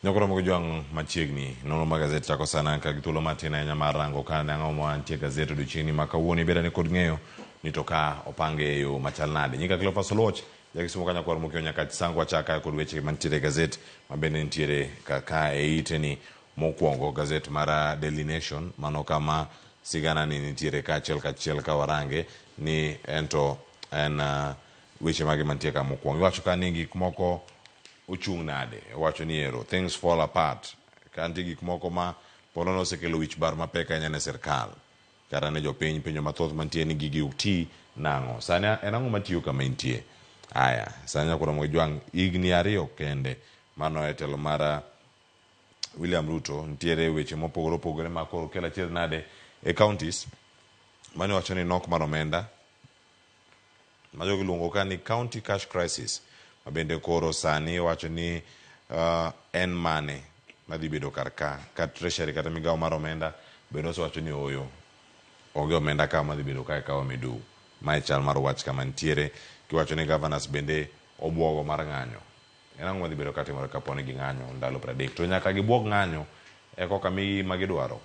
Nyakoromo gi jwang' machiegni nono ma gazet chako sana ka gi thuolo matin ahinya mar rango ka ne ang'o ma nitie e gazet odiochieng'ni ma kawuono ibed ane kod ng'eyo ni to ka opange e yo machal nade. Nyinga Cleophas Oluoch, jakisumo ka nyakwar Mokio Nyakach Sango achaka kod weche mantiere e gazet ma bende nitiere kaka e iteni mokwongo gazet mar Daily Nation mano kama sigana ni nitiere kaachiel kachiel ka warange ni ento en weche mage mantie ka mokwongo. Iwacho ka ni gik moko ochung' nade? Owacho ni ero, things fall apart. Ka nitie gik moko ma ponono osekelo wich bar mapek ahinya ne sirkal. Kata ne jopiny, penjo mathoth mantie ni gigi ok ti nang'o? Sani en ang'o matiyo kama intie? Aya, sani nyaka Ramogi Jwang' higni ariyo kende mano e telo mar William Ruto nitiere weche mopogore opogore ma koro kelo achiedh nade e counties mane wacho ni nok mar omenda ma jogi iluongo ka ni county cash crisis ma bende koro sani wacho ni en mane madhi bedo kar ka ka treasury kata migawo mar omenda bende osewacho ni ooyo onge omenda ka madhi bedo ka ekawa miduu. Mae chal mar wach kama nitiere kiwacho ni governors bende obuogo mar ng'anyo. En ang'o madhi bedo katimore kapo ni ging'anyo ndalo 30 to nyaka gibuog ng'anyo ekoka migi gima gidwaro.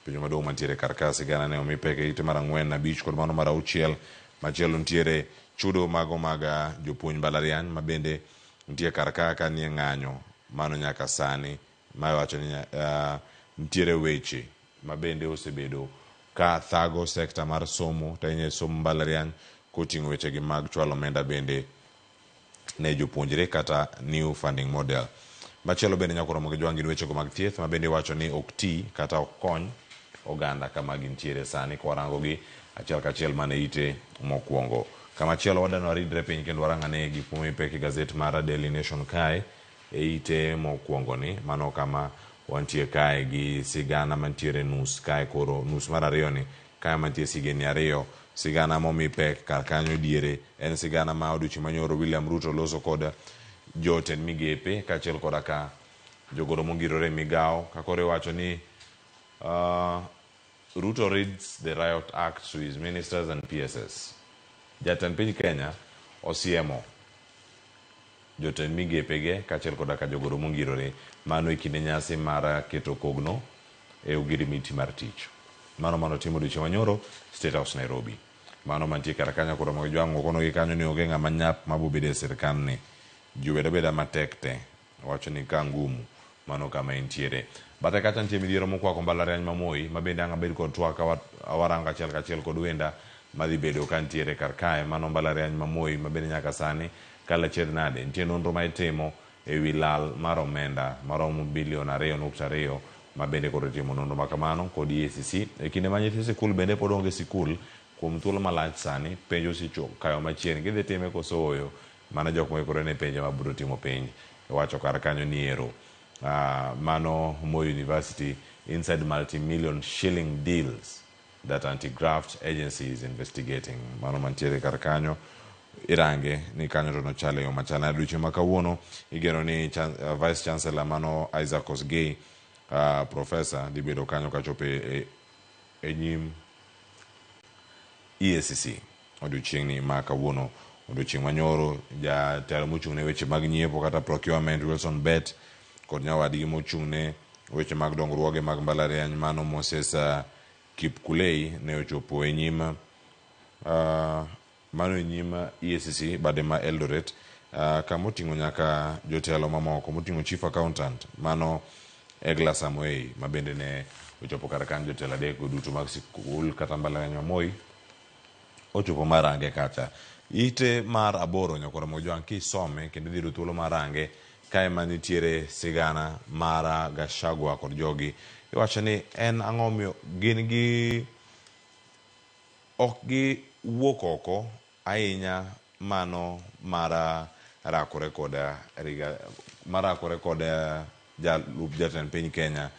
Penjo maduong' mantiere kar ka sigana ne omi pek e ite mar ang'wen, abich kod mano mar auchiel. Machielo nitiere chudo mago mag jopuonj mbalariany ma bende nitie kar ka ka nie ng'anyo mano nyaka sani. Mae wacho ni nitiere weche ma bende osebedo ka thago sekta mar somo to ahinya e somo mbalariany koting'o wechegi mag chwalo omenda bende ne jopuonjre kata new funding model. Machielo bende nyaka romo gi jwang' gin wechego mag thieth ma bende iwacho ni ok ti kata ok kony oganda kama gintiere sani ka warango gi achiel kachiel mana e ite mokwongo. Kamachielo wadwani waridre piny kendo warang ane gik momi pek e gazet mar Daily Nation kae e ite mokwongo ni mano kama wantie kae gi sigana mantiere nus kae koro nus mar ariyo ni kae mantie sigendni ariyo sigana momi pek kar kanyo diere en sigana ma odiochieng' manyoro William Ruto loso kod jotend migepe kaachiel koda ka jogoro mongirore e migawo ka koro iwacho ni Ruto reads the riot act to his ministers and PSs. Jatend piny Kenya osiemo jotend migepe ge kaachiel koda ka jogoro mongirore mano e kinde nyasi mar keto kogno e ogirimiti mar tich. Mano mano timo odiochieng' manyoro State House Nairobi. Mano mantie kar kanyo koro mag jwang' okono gi kanyo ni onge ng'ama nyap mabo bedo e sirkand ni. Ji obed abeda matek te. Owacho ni ka ngumu. Mano kama entiere. Bathe kacha nitie midhiero mokwako mbalariany ma Moi ma bende ang' abed kod twak ka warango achiel kachiel kod wenda madhi bedo ka nitiere kar kae. Mano mbalariany ma Moi ma bende nyaka sani kalo achiedh nade. Nitie nonro ma itimo e wi lal mar omenda maromo bilion 2.2 ma bende koro itimo nonro ma kamano kod EACC. E kinde ma nyithi sikul bende pod onge sikul kuom thuolo malach sani, penj osechopo kayo machiegni. Gidhi time koso ooyo? Mano jok moikore ne penj ema biro timo penj. Iwacho kar kanyo ni ero mano Moi University inside multi-million shilling deals that anti-graft agency is investigating. Mano mantiere kar kanyo irange ni kanyo to nochal e yo machal nade. Odiochieng' ma kawuono igeno ni Vice Chancellor mano Isaac Kosgei Professor dhi bedo kanyo kachopo e nyim EACC odiochieng'ni ma kawuono. Odiochieng' manyoro jatelo mochung' ne weche mag nyiepo kata procurement Wilson Bet kod nyawadgi mochung' ne weche mag dongruoge mag mbalariany mano Moses Kipkulei ne ochopo e nyim mano e nyim EACC bade ma Eldoret kama oting'o nyaka jotelo mamoko moting'o chief accountant mano Egla Samoei ma bende ne ochopo kar kanyo jotelo adek go duto mag sikul kata mbalariany ma Moi ochopo ma range kacha. Ite mar aboro nyakwar Ramogi Jwang' kisome kendo idhi yudo thuolo mar range kae ma nitiere sigana mar Gachagua kod jogi. Iwacho ni en ang'o miyo gin gi ok gi wuok oko ahinya mano mar rakore kod riga marakore kod jalup jatend piny Kenya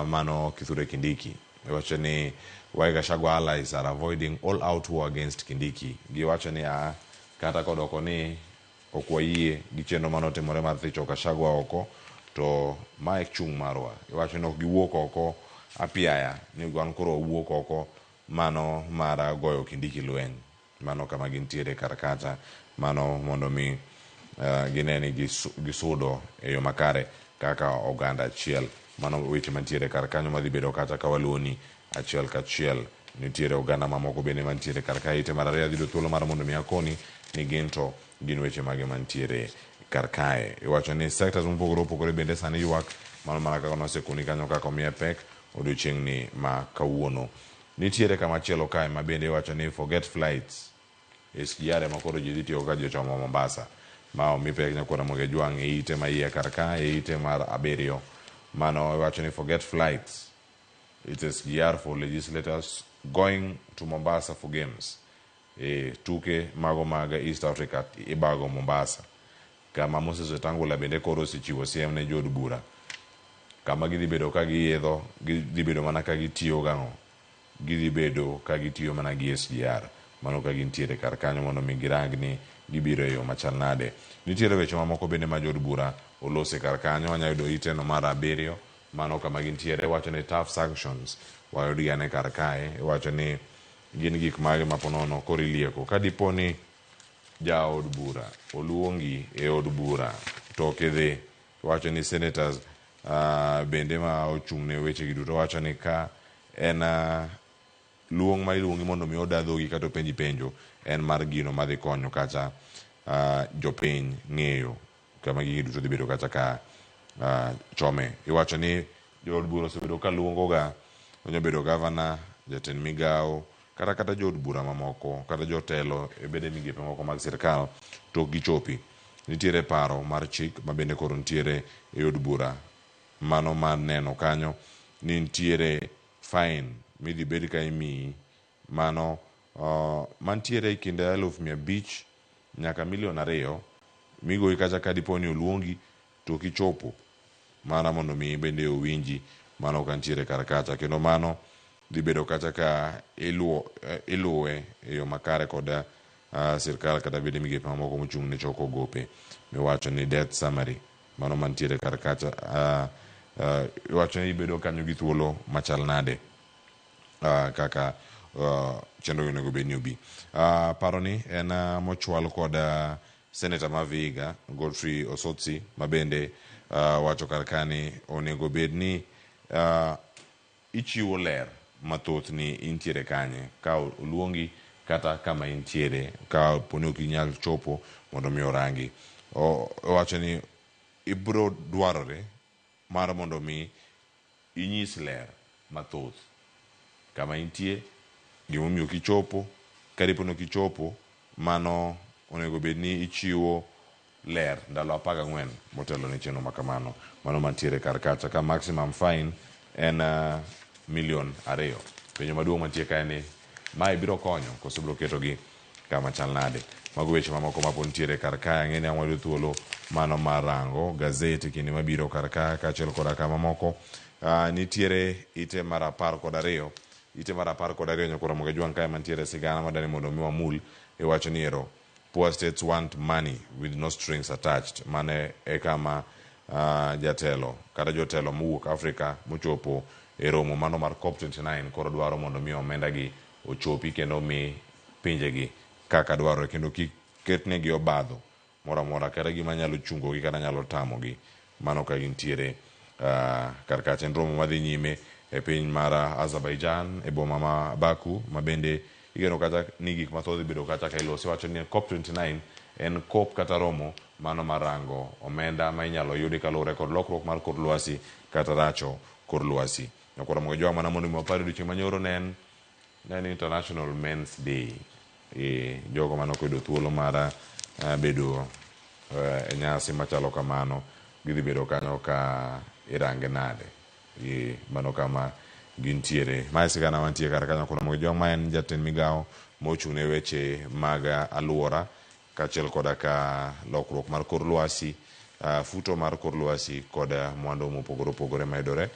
mano Kithure Kindiki. Iwacho ni why Gachagua allies are avoiding all out war against Kindiki. Giwacho ni a kata kodoko ni ok wayie gi chenro mane otimore mar thicho Gachagua oko to mae chung' marwa. Iwacho ni ok giwuok oko apiaya ni wan koro wawuok oko mano mar goyo Kindiki lweny. Mano kama gintiere kar kacha mano mondo mi Gine ni gisudo e yo makare kaka oganda achiel. Mano weche mantiere kar kanyo madhi bedo kata ka waluwoni achiel kachiel. Nitiere oganda mamoko bende mantiere kar kae. Ite mar ariyo adhi yudo thuolo mar mondo mi akoni ni gin to gin weche mage mantiere kar kae. Iwacho ni sectors mopogore opogore bende sani ywak mano mana kaka nosekoni kanyo kaka omiye pek odiochieng' ni ma kawuono. Nitiere kama chielo kae ma bende iwacho ni forget flights. SGR ema koro ji dhi tiyogo ka ji ochomo Mombasa. Ma omi pek nyakwar Ramogi Ajwang' e ite ma iye kar ka e ite mar abiriyo. Mano iwacho ni forget flights. It's SGR for legislators going to Mombasa for games. E tuke mago mag East Africa ibago Mombasa. Kama Moses Wetangula bende koro osechiwo siem ne jood bura. Kama gidhi bedo ka giidho, gidhi bedo mana ka gitiyo gang'o? Gidhi bedo ka gitiyo mana gi SGR. Mano ka gintiere kar kanyo mondo mi girang ni gibiro e yo machal nade. Nitiere weche mamoko bende ma jood bura olose kar kanyo. Wanya yudo iteno mar abiriyo. Mano kama gintiere. Iwacho ni tough sanctions. Wayudgi ane kar kae. Iwacho ni gin gik mage ma ponono koro ilieko. Ka dipo ni jaod bura oluongi e od bura to ok idhi. Iwacho ni senators bende ma ochung' ne weche gi duto wacho ni ka en luong ma iluongi mondo mi oda dhogi kata openji penjo en mar gino madhi konyo kata jopiny ng'eyo kama gigi duto dhi bedo kata ka chome. Iwacho ni jood bura osebedo ka luongo ga onya bedo gavana, jatend migawo kata kata jood bura mamoko kata jotelo e bede migepe moko mag sirkal to ok gichopi. Nitiere paro mar chik ma bende koro nitiere e od bura mano mar neno kanyo ni nitiere fine midhi bed ka imiyi mano mantiere e kind 500,000 nyaka 2 million migoyi kacha ka dipo ni oluongi to ok ichopo mana mondo mi bende owinji mano ka nitiere kar kacha kendo mano dhi bedo kacha ka iluwe e yo makare kod sirkal kata bede migepe mamoko mochung' ne choko gope miwacho ni debt summary mano mantiere kar kacha. Iwacho ni ibedo kanyo gi thuolo machal nade kaka chenro onego bed ni obi. Paro ni en mochwal kod Senator ma Vihiga Godfrey Osotsi ma bende wacho kar ka ni onego bed ni ichiwo ler mathoth ni intiere kanye ka oluongi kata kama intiere ka poni ok inyal chopo mondo mi orangi. Owacho ni ibro dwarore mar mondo mi inyis ler mathoth kama intie, gimomiyo ok ichopo, ka dipo ni ok ichopo mano onego bed ni ichiwo ler ndalo 14 motelo ne chenro makamano. Mano mantiere kar kacha ka maximum fine en 2 million. Penjo maduong' mantie kae ni mae biro konyo koso biro ketogi kama chal nade? Mago weche mamoko mapod nitiere kar kae. Ang'e ni ang' wayudo thuolo mano mar rango gazet e kinde mabiro kar ka kaachiel koda ka mamoko. Nitiere ite mar 12. Ite mar 12 nyakwar Ramogi Ajwang' kae mantiere sigana madani mondo mi wamul. Iwacho ni ero poor states want money with no strings attached. Mane e kama jatelo kata jotelo mowuok Afrika mochopo e romo mano mar COP29 koro dwaro mondo mi omenda gi ochopi kendo mi pinjegi kaka dwarore kendo kik ketnegi obadho moro amora kata gima nyalo chungogi kata nyalo tamogi mano ka gintiere kar kacha. En romo madhi nyime e piny mar Azerbaijan e boma ma Baku ma bende igeno kata ni gik mathoth ibedo kata ka iloso. Iwacho ni COP29 en COP kata romo mano mar rango omenda ma inyalo yudi kaluwore kod lokruok mar kor lwasi kata racho kor lwasi. Nyakwar Ramogi Ajwang' mana mondo mi wapar odiochieng' manyoro ne en International Men's Day. E, jogo mane ok oyudo thuolo mar bedo e nyasi machalo kamano gidhi bedo kanyo ka irange nade. E, mano kama gintiere. Mae sigana mantie kar kanyo Ramogi Ajwang' ma en jatend migawo mochung' ne weche mag aluora kaachiel koda ka lokruok mar kor lwasi, futo mar kor lwasi kod mwandu mopogore opogore mayudore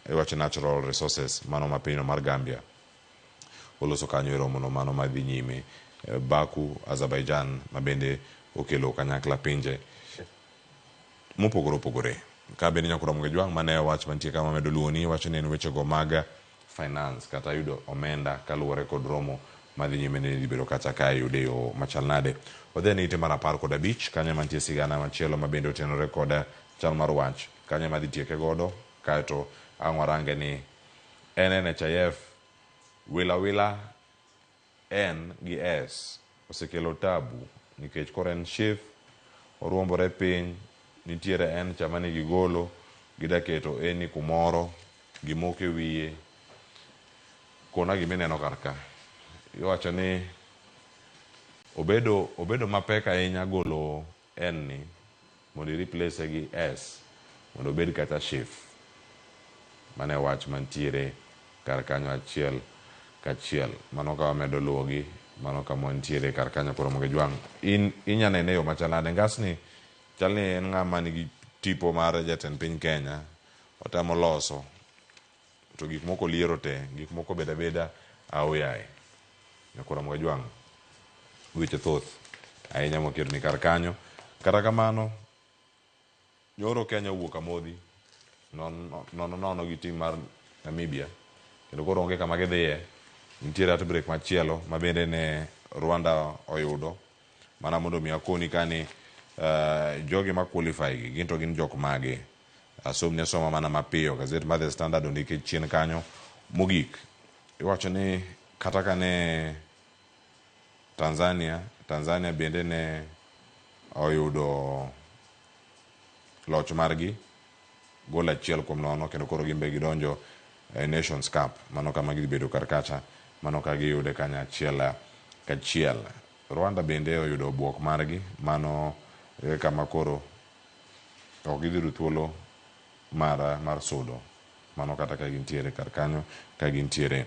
iwacho natural resources mano ma pinyno mar Gambia oloso kanyo e romono mano madhi nyime Baku, Azerbaijan ma bende okelo kanyakla pinje mopogore opogore. Ka bende nyakwar Ramogi Ajwang' mane wach mantie kama medo luwoni wacho ni en wechego mag finance kata yudo omenda kaluwore kod romo Madhi nyime ni dhi bedo kacha ka iyude e yo machal nade. Wadhi ane ite mar 15 kanyo ema nitie sigana machielo ma bende otenore kod chal mar wach. Kanyo ema adhi tieke godo kaeto ang' warange ni en NHIF wila wila N gi S osekelo tabu nikech koro en SHIF oruombore piny nitiere N cha mane gigolo gida keto A ni kumoro gimoko e wiye. Kona gima ineno kar ka. Iwacho ni obedo obedo mapek ahinya golo N ni mondo i replace gi S mondo obed kata SHIF. Mano e wach mantiere kar kanyo achiel kachiel. Mano ka wamedo luwogi, mano kama wantiere kar kanyo koro mondo ijwang'. In inya nene e yo machal nade? Ngasni chal ni en ng'ama nigi tipo mar jatend piny Kenya, otemo loso to gik moko oliero te, gik moko obedo abeda aoyaye. Nyakoro Ramogi Ajwang' weche thoth ahinya moketo ni kar kanyo. Kata kamano, nyoro Kenya owuok amodhi nono nono gi tim mar Namibia kendo koro onge kama gidhiye. Nitiere heartbreak machielo ma bende ne Rwanda oyudo mana mondo mi akoni ka ni jogi ma qualify gi gin to gin jok mage. Asomni asoma mana mapiyo gazet mar The Standard ondike chien kanyo mogik. Iwacho ni kata ka ne Tanzania, Tanzania bende ne oyudo loch margi gol 1-0 kendo koro gin be gidonjo e Nations Cup. Mano kama gidhi bedo kar kacha, mano ka giyude kanyo achiel kachiel. Rwanda bende oyudo buok margi, mano e kama koro ok gidhi yudo thuolo mar sudo. Mano kata ka gintiere kar kanyo ka gintiere.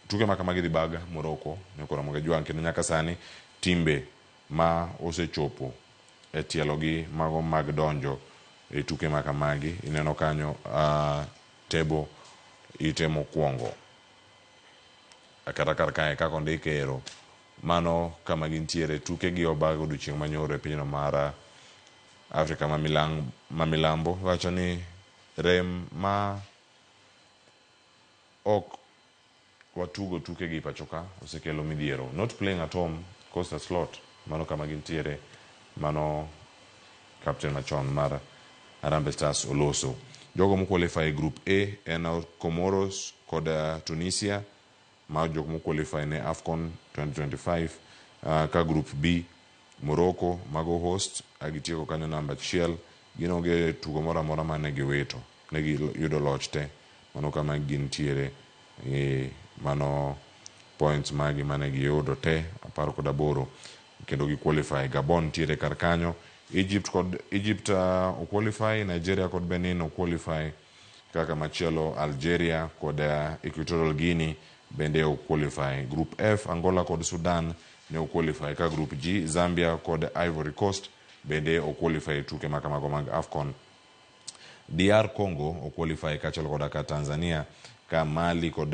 Tuke ma kamagi dhi bag Morocco nyoko Ramogi Ajwang' kendo nyaka sani timbe ma osechopo e tielogi mago mag donjo e tuke ma kamagi ineno kanyo table ite mokwongo kata kar kae kaka ondike ero mano kama gintiere tuke gi obag odiochieng' manyoro e pinyno mar Afrika ma milambo wacho ni rem ma ok watugo tuke gi pacho ka osekelo midhiero. Not playing at home cost us lot. Mano kama gintiere, mano captain machon mar Harambee Stars oloso. Jogo moqualify e group A en Comoros kod Tunisia ma jok moqualify ne AFCON 2025 ka group B Morocco mago host agitieko kanyo namba 1 gin onge tugo moro amora mane giwito ne giyudo loch te mano kama gintiere mano points magi mane giyudo te 18 kendo gi qualify. Gabon ntiere kar kanyo, Egypt kod Egypt oqualify, Nigeria kod Benin oqualify, kaka machielo Algeria kod Equatorial Guinea bende oqualify. Group F Angola kod Sudan ne oqualify, ka Group G Zambia kod Ivory Coast bende oqualify tuke makamago mag AFCON. DR Congo oqualify kaachiel koda ka Tanzania, ka Mali kod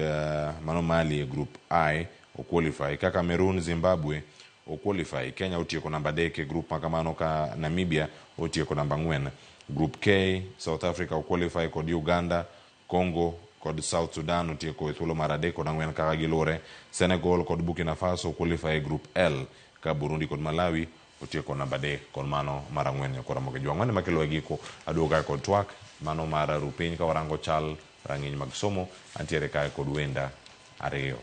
mano Mali e Group I oqualify, ka Cameroon, Zimbabwe oqualify. Kenya otieko namba 3 e group makamano, ka Namibia otieko namba 4. Group K South Africa oqualify kod Uganda, Congo kod South Sudan otieko e thuolo mar 3 kod 4 kaka gilure. Senegal kod Burkina Faso oqualify e Group L, ka Burundi kod Malawi otieko namba 3 kod mano mar 4 nyakora Ramogi Ajwang'. Mano ema kelo e giko aduogo kae kod twak mano mar rupiny ka warango chal rang'iny mag somo. Antiere kae kod wenda ariyo.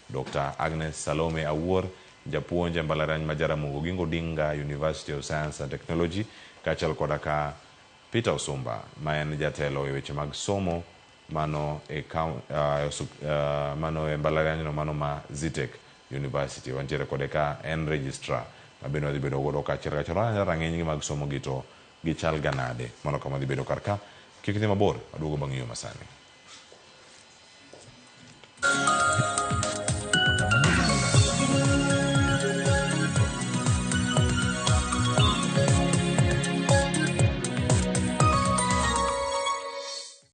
Dr. Agnes Salome Awuor, japuonj e mbalariany ma Jaramogi Oginga Odinga University of Science and Technology, kaachiel koda ka Peter Osumba ma en jatelo e weche mag somo mano e mano e mbalariany no mano ma Zetech University. Wantiere kode ka en registrar ma bende wadhi bedo godo kaachiel kachiel. Waneno rang'iny gi mag somo gi to gichal ga nade. Mano kama wadhi bedo kar ka. Kik idhi mabor, aduogo bang' yo masani.